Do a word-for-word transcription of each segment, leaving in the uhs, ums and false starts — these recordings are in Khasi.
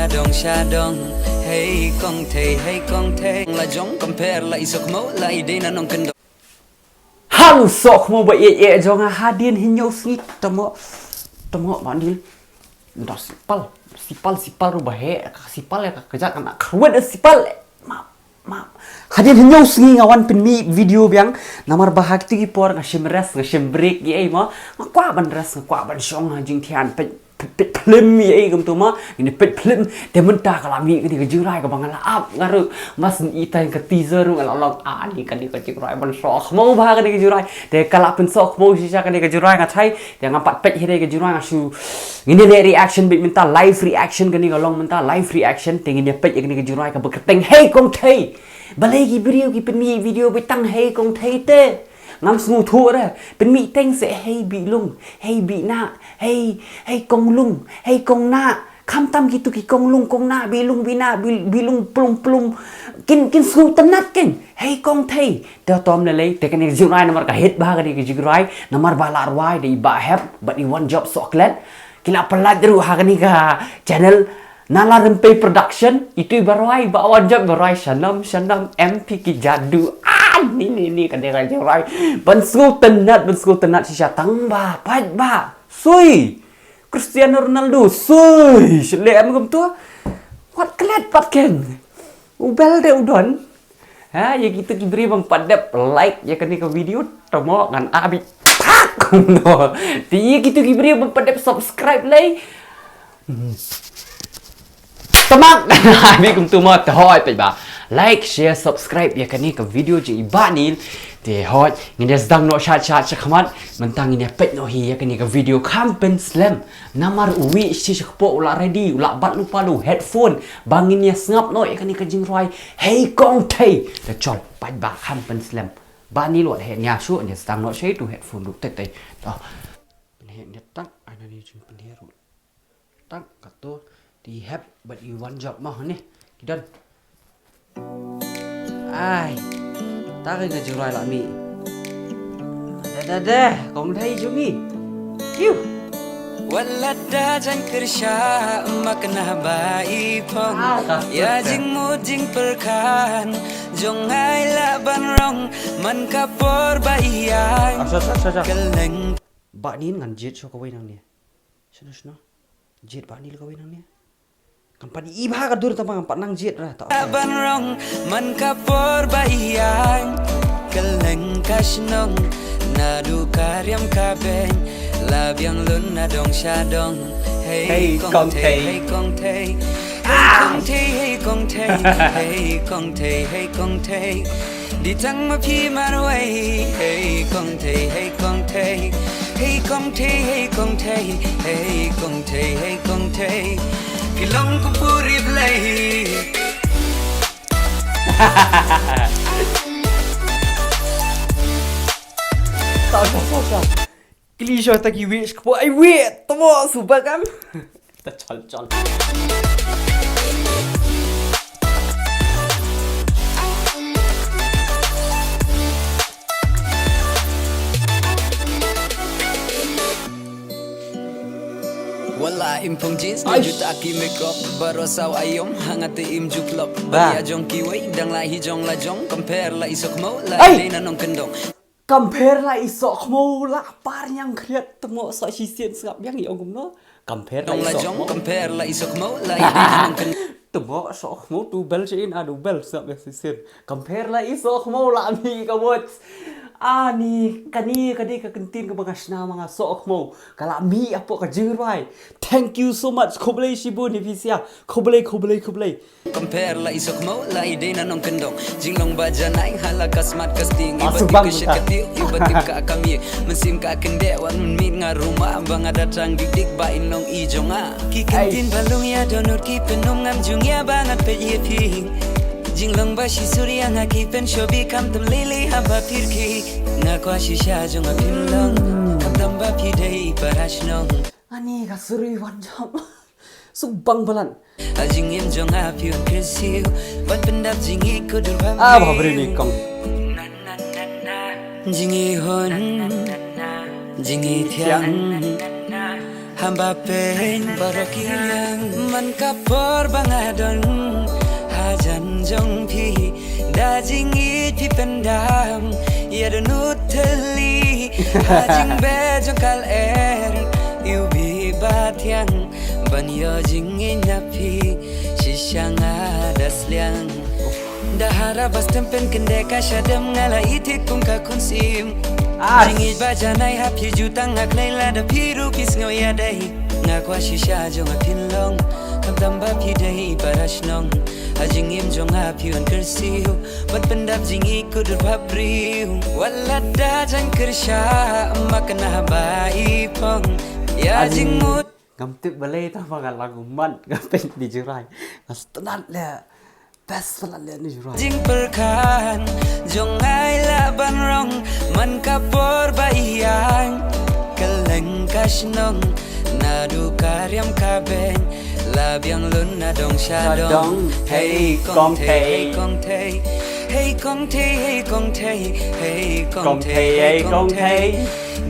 Dong sha dong, hei kong thei, hei kong thei. La jong compare la i sok mo, la i dei na nong kendong. Hang sok mo ba e e jong nga hadien hynñiew sngi tamo tamo ba dil. Nda sipal, sipal, sipal ru ba he, ka sipal ya ka kejat kana kawet sipal. Ma, ma. Hadien hynñiew sngi nga wan pynmih video biang, namar ba ha kiti ki por nga shim rest, nga shim break, ye ei mo. Nga kwah ban rest, nga kwah ban shong ha jingthian, peit, peit, peit film, ye ei kumtu mo. Ngin peit film, te mynta ka la mih kane ka jingrwai kaba nga la ap, nga ruh. Mas ni itai ka teaser ruh nga la long, ah, ni kane ka jingrwai ban sok mo ba kane ka jingrwai. Te ka la pynsoh khmo shisha kane ka jingrwai nga thai. Te ngam pat peit hi re ka jingrwai nga shu. Ngin ïa leh reaction beit mynta, live reaction kane ka long mynta, live reaction. Te ngin ïa peit ïa kane ka jingrwai kaba kyrteng Hei Kong Thei. Balei ki briew ki pynmih video beit tang Hei Kong Thei te. Ngam sngewthuh re. Pynmih teng se Hei Bihlung, Hei Bihna, Hei, Hei Kong Lung, Hei Kong Na. Khamtam kitu ki Kong Lung, Kong Na, Bihlung, Bihna, Bil-, Bihlung, Plum, Plum. Kin, kin sngewtynnat kin. Hei Kong Thei. Te tom ne lei, te kane ka jingrwai namar ka hit bha kane ka jingrwai, namar ba la rwai da i Bah Hep bad i One Job Soklet. Ki la pynlait ruh ha kane ka channel Nala Rympei Production, itu i ba rwai, Bah One Job ba rwai, Shanam, Shanam, M P ki jadu. Ah, ni, ni, ni, kane ka jingrwai. Ban sngewtynnat, ban sngewtynnat shisha tang ba, pait ba. Sui. Cristiano Ronaldo, sui. Shle em kumtu. Wat klet pat ken. U bel de u don. Ha, ïa kitu ki briew bym pat dep like ïa kane ka video, tamo ngan abi. Pak! No. Te ïa kitu ki briew bym pat dep subscribe lei. Hmm. Tamak! Abi kumtu mo, te hoi peit ba. Like, share, subscribe ïa kane ka video jong i Bah Nil. Te hoi, ngin ïa sdang noh shat shat shakhmat, mynta ngin ïa peit noh hi ïa kane ka video kham pynslem. Namar uwei shi shakpoh u la ready, u la bat lypa da u headphone. Ba ngin ïa sngap noh ïa kane ka jingrwai. Hei Kong Thei. Te chol, pait ba kham pynslem. Bah Nil wat heh nia shuh, nia sdang noh shei tu headphone ruh tei tei. To. Pynheh nia tang, ai na ni jing pynheh ruh. Tang, kato, ti hep, bad i One Job mah ni. Ki don. Ai. Ta ka nga jingrwai la mih. Da, da, da, Kong Thei jong ngi. Kiu. Wat la da jan kyrsha ma kynah ba i phong. Ah, ka ïa jingmut jingpyrkhat jong nga i lah ban rong man ka por ba i ïaid. Ah, sha, sha, sha, sha. Kylleng. Bah Nil ngan jied shuh kawei nangne. Shano, shano? Jied Bah Nil kawei nangne. Kam pat i bha ka dur tang ba ngam pat nang jied ra ta. Ban rong man ka por ba i ïaid, kylleng ka shnong, naduh ka riam ka beiñ, la biang lun na dong sha dong. Hei Kong Thei, hei Kong Thei. Hei Kong Thei, hei Kong Thei. Hei Kong Thei, hei Kong Thei. Di tang ma phi marwei. Hei Kong Thei, hei Kong Thei. Hei Kong Thei, hei Kong Thei. Hei Kong Thei, hei Kong Thei. Phi long kum puri Blei. Tau, tau, tau, tau. Kli shuwa ta ki wei shkpo, ai wei, tamo suba kam. Ta chal chal. Wala im phong jeans, na juta ki makeup, baroh saw aïom, hangta im ju klop. Ba ïa jong kiwei, dang la hi jong la jong, compare la i sok mo, la i dei na nong kyndong. Compare la i sok mo la par ñiang khriat tmo sa shisien sngap biang i ong kumno. Compare la i sok mo. Compare la i sok mo la i dei na nong kyndong. Tmo sok mo tu bel shisien adu bel sngap biang shisien. Compare la i sok mo la mi ka watch. Ani kani kani ka kyntien kaba nga shna ma nga sok mo. Ka la mi apo ka jingrwai. Thank you so much. Khublei shibun hi phi sia. Khublei khublei khublei. Compare la i sok mo la i dei na nong kyndong. Jinglong ba janai ha la ka smat ka sting. I ba tip ka shet ka tip, i ba tip ka kam ye. Mynsiem ka kyndeh wan mynmiet nga ruma ba nga da tang dik dik ba in long i jong nga. Ki kyntien ba lung ïa dohnud ki pynum ngam jung ïa ba ngan peit ïa phi. Jinglong ba shisur ïa nga ki pynshobi kam tam lili ha ba pyrki. Nga kwah shisha jong nga phin long. Kam tam ba phi dei para shnong. Ani ka suri wan jam. Suk bang balan. A jingim jong nga phi un kyrsiew ban pyndap jingïeit ko dur ba. Ah, ba bri ni kong. Jingïeit hun, jingïeit thiang. Hamba pyn baroh ki liang man ka por ba nga don hajan jong phi, da jingïeit phi pyndam ïa dohnud thylli ha jingbeh jong ka lyer. Ïohi ba thiang ban ïoh jingïeit na phi shisha nga da sliang. Da hara ba stem pyn kynde ka shadem nga la ïeit kum ka khun syiem. Jingïeit ba janai ha phi ju tang ha khlei lada phi ruh phi sngew ïadei. Nga kwah shisha jong nga phin long khamtam ba phi dei para shnong. Ha jingim jong nga phi wan kyrsiew ban pyndap jingïeit kudut ba briew. Wat lada jan kyrsha ma kane ba i phong ïa jingmut. Ngam tip balei tang ba nga la ngummat nga pyn di Jingrai. Nga sngewtynnat leh. Best ba la leh ni Jingrai. Jingpyrkhat jong nga i lah ban rong man ka por ba ïaid kylleng ka shnong. Naduh ka riam ka beiñ la biang lun na dong sha dong. Hei kong thei, hei kong thei, hei kong thei, hei kong thei, hei kong thei, hei kong thei.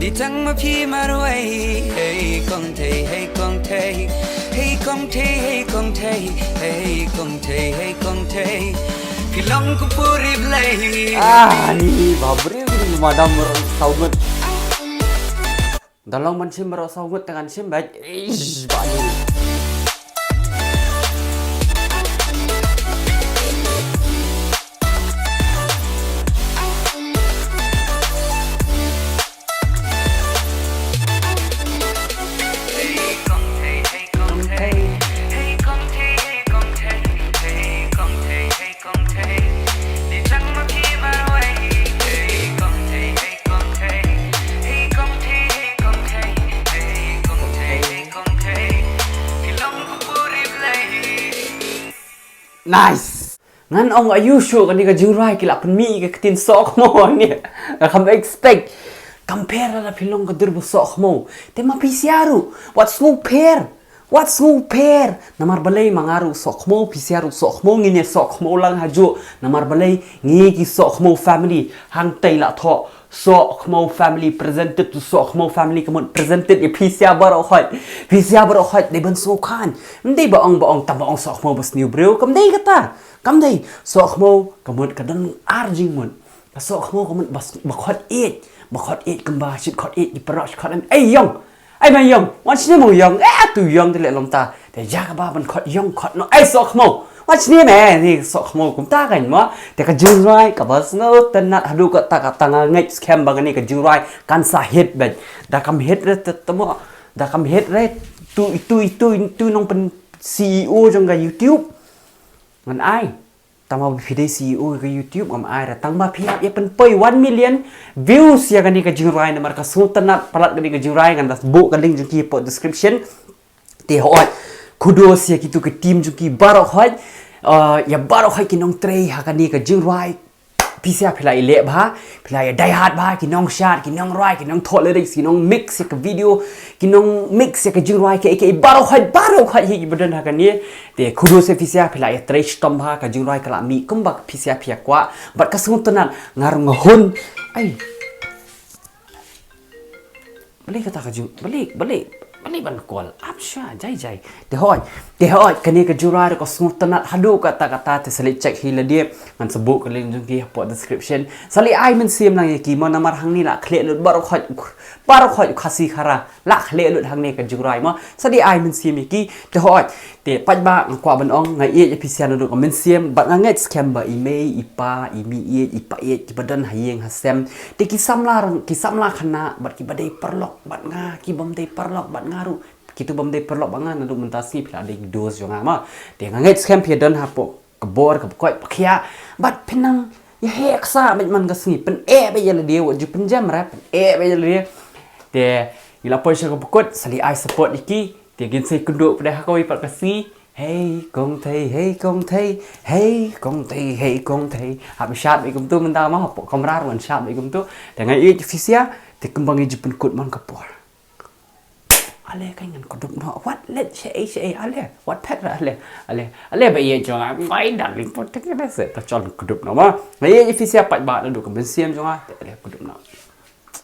Di tang ma phi marwei. Hei kong thei, hei kong thei, hei kong thei, hei kong thei, hei kong thei, hei kong thei. Phi long kum puri Blei. Ah, ni ba briew ni madam rong sawngut. Da long man shim baroh sawngut tangan shim bad. Ish, ba ni. Nice. Ngan ong ayu shu kane ka Jingrai ki la pynmih ka ktien sohkhmo ni. Nga kam expect. Kam pher la phi long ka dur ba sohkhmo. Te ma phi sia ruh. Wat sngew pher. Wat sngew pher. Namar balei ma nga ruh sohkhmo phi sia ruh sohkhmo ngin ïa sohkhmo lang hajuh. Namar balei ngi ki sohkhmo family hangtei la thoh. Sohkhmo family presented to Sohkhmo family ka mut presented ïa phi sia baroh hoi. Phi sia baroh hoi dei ban sngewkhan. Ym dei ba ong ba ong tang ba ong sohkhmo ba sniew briew kam dei kata. Kam dei sohkhmo ka mut ka don ar jingmut. Ka sohkhmo ka mut ba khot ïeit ba khot ïeit kumba shit khot ïeit ki paralok shit khot em ei yong. Ai ma yong wan shini mo yong eh tu yong te leh lom ta. Te ja ka ba ban khot yong khot no ai sohkhmo. Wan shini me ni sohkhmo kumta kan mo. Te ka Jingrai ka ba sngewtynnat haduh katta katta nga ngeit skhem ba kane ka Jingrai kan sa hit bad. Da kam hit re te mo. Da kam hit re tu itu itu itu nong pyn C E O jong ka YouTube. Ngan ai. Tang ba phi dei C E O ka YouTube ngam ai ra tang ba phi hap ïa pynpoi one million views ïa kane ka Jingrai namar ka sngewtynnat palat kane ka Jingrai ngan da buh ka link jong ki hapoh description. Te hoi kudos ïa kitu ki team jong ki baroh hoi. Ïa baroh hoi ki nongtrei ha kane ka Jingrai. Phi sia phi la ïa leh bha phi la ïa die hard bha ki nongshad ki nongrwai ki nongthoh lyrics ki nongmix ïa ka video. Ki nongmix ïa ka Jingrai ka aka baroh hoi baroh hoi hi ki ba don ha kane. Te kudos ïa phi sia phi la ïa trei shitom bha ka Jingrai ka la mih kumba phi sia phi ïa kwah bad ka sngewtynnat nga rung nga hun. Ai. Balei kata ka Jing balei balei balei ban call up sha jai jai. Te hoi te hoi kane ka Jingrai ka sngewtynnat haduh katta katta te sa leit check hi lade. Ngan sa buh ka link jong ki hapoh description sa leit ai mynsiem lang ïa ki mo namar hangne la khleh lut baroh hoi baroh hoi Khasi Khara. La khleh lut hangne ka Jingrai mo sa dei ai mynsiem ïa ki. Te hoi te paidbah nga kwah ban ong nga ïeit ïa phi sia naduh ka mynsiem bad nga ngeit skhem ba i mei i pa i mei ïeit i pa ïeit ki ba don ha ïing ha sem. Te ki samla rang ki samla khynnah bad ki ba dei paralok bad nga ki bym dei paralok bad nga ruh. Kitu bym dei paralok bad nga naduh mynta sngi phi la dei ki dos jong nga mo. Te nga ngeit skhem phi don hapoh ka bor ka ba koit ba khiah bad phin nang ïa heh ksa bad man ka sngi pyn eh bad ïa lade wat ju pynjem re pyn eh bad ïa lade. Te ngi la poi sha ka ba kut sa leit ai support ïa ki. Te ngin sa ïakynduh pat ha kawei pat ka sngi. Hei kong thei hei kong thei hei kong thei hei kong thei. Hap shad bad kumtu mynta ma hapoh kamra ruh ngan shad bad kumtu. Te nga ïeit phi sia te kumba ngi ju pynkut man ka por. Ale kai ngan kdup noh wat let shaei shaei ale wat phet ra ale ale ale ba ïeit jong nga my darling protect ka se ta chol kdup noh ma. Nga ïeit phi sia paidbah naduh ka mynsiem jong nga te ale kdup noh.